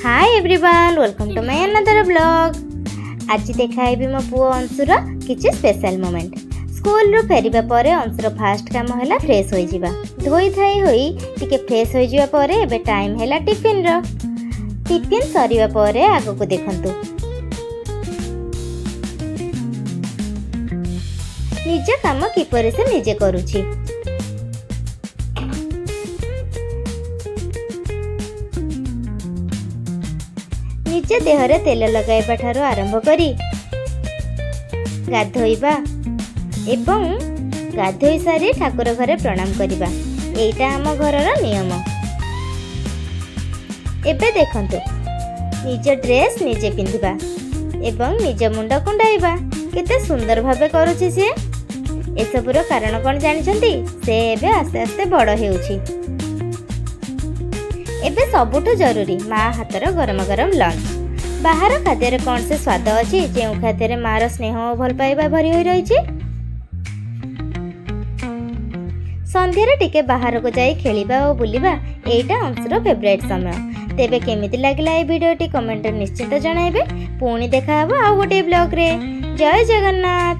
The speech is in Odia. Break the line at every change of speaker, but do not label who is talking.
Hi everyone, welcome to my another vlog. ଆଜି ଦେଖାଇବି ମୋ ପୁଅ ଅଂଶୁର କିଛି ସ୍ପେଶାଲ ମୋମେଣ୍ଟ। ସ୍କୁଲରୁ ଫେରିବା ପରେ ଅଂଶୁର ଫାଷ୍ଟ କାମ ହେଲା ଫ୍ରେଶ୍ ହୋଇଯିବା। ଧୋଇ ଧାଇ ହୋଇ ଟିକେ ଫ୍ରେଶ୍ ହୋଇଯିବା ପରେ ଏବେ ଟାଇମ୍ ହେଲା ଟିଫିନ୍ର। ଟିଫିନ୍ ସରିବା ପରେ ଆଗକୁ ଦେଖନ୍ତୁ, ନିଜ କାମ କିପରି ସେ ନିଜେ କରୁଛି। ନିଜ ଦେହରେ ତେଲ ଲଗାଇବା ଠାରୁ ଆରମ୍ଭ କରି ଗାଧୋଇବା ଏବଂ ଗାଧୋଇ ସାରି ଠାକୁର ଘରେ ପ୍ରଣାମ କରିବା, ଏଇଟା ଆମ ଘରର ନିୟମ। ଏବେ ଦେଖନ୍ତୁ, ନିଜ ଡ୍ରେସ୍ ନିଜେ ପିନ୍ଧିବା ଏବଂ ନିଜ ମୁଣ୍ଡ କୁଣ୍ଡାଇବା କେତେ ସୁନ୍ଦର ଭାବେ କରୁଛି ସିଏ। ଏସବୁର କାରଣ କ'ଣ ଜାଣିଛନ୍ତି? ସେ ଏବେ ଆସ୍ତେ ଆସ୍ତେ ବଡ଼ ହେଉଛି। ଏବେ ସବୁଠୁ ଜରୁରୀ ମା ହାତର ଗରମ ଗରମ ଲଞ୍ଚ। ବାହାର ଖାଦ୍ୟରେ କ'ଣ ସେ ସ୍ୱାଦ ଅଛି, ଯେଉଁ ଖାଦ୍ୟରେ ମାର ସ୍ନେହ ଓ ଭଲ ପାଇବା ଭରି ହୋଇ ରହିଛି? ସନ୍ଧ୍ୟାରେ ଟିକେ ବାହାରକୁ ଯାଇ ଖେଳିବା ଓ ବୁଲିବା, ଏଇଟା ଅଂଶୁର ଫେଭରାଇଟ୍ ସମୟ। ତେବେ କେମିତି ଲାଗିଲା ଏ ଭିଡ଼ିଓଟି, କମେଣ୍ଟରେ ନିଶ୍ଚିତ ଜଣାଇବେ। ପୁଣି ଦେଖାହେବ ଆଉ ଗୋଟିଏ ବ୍ଲଗ୍ରେ। ଜୟ ଜଗନ୍ନାଥ।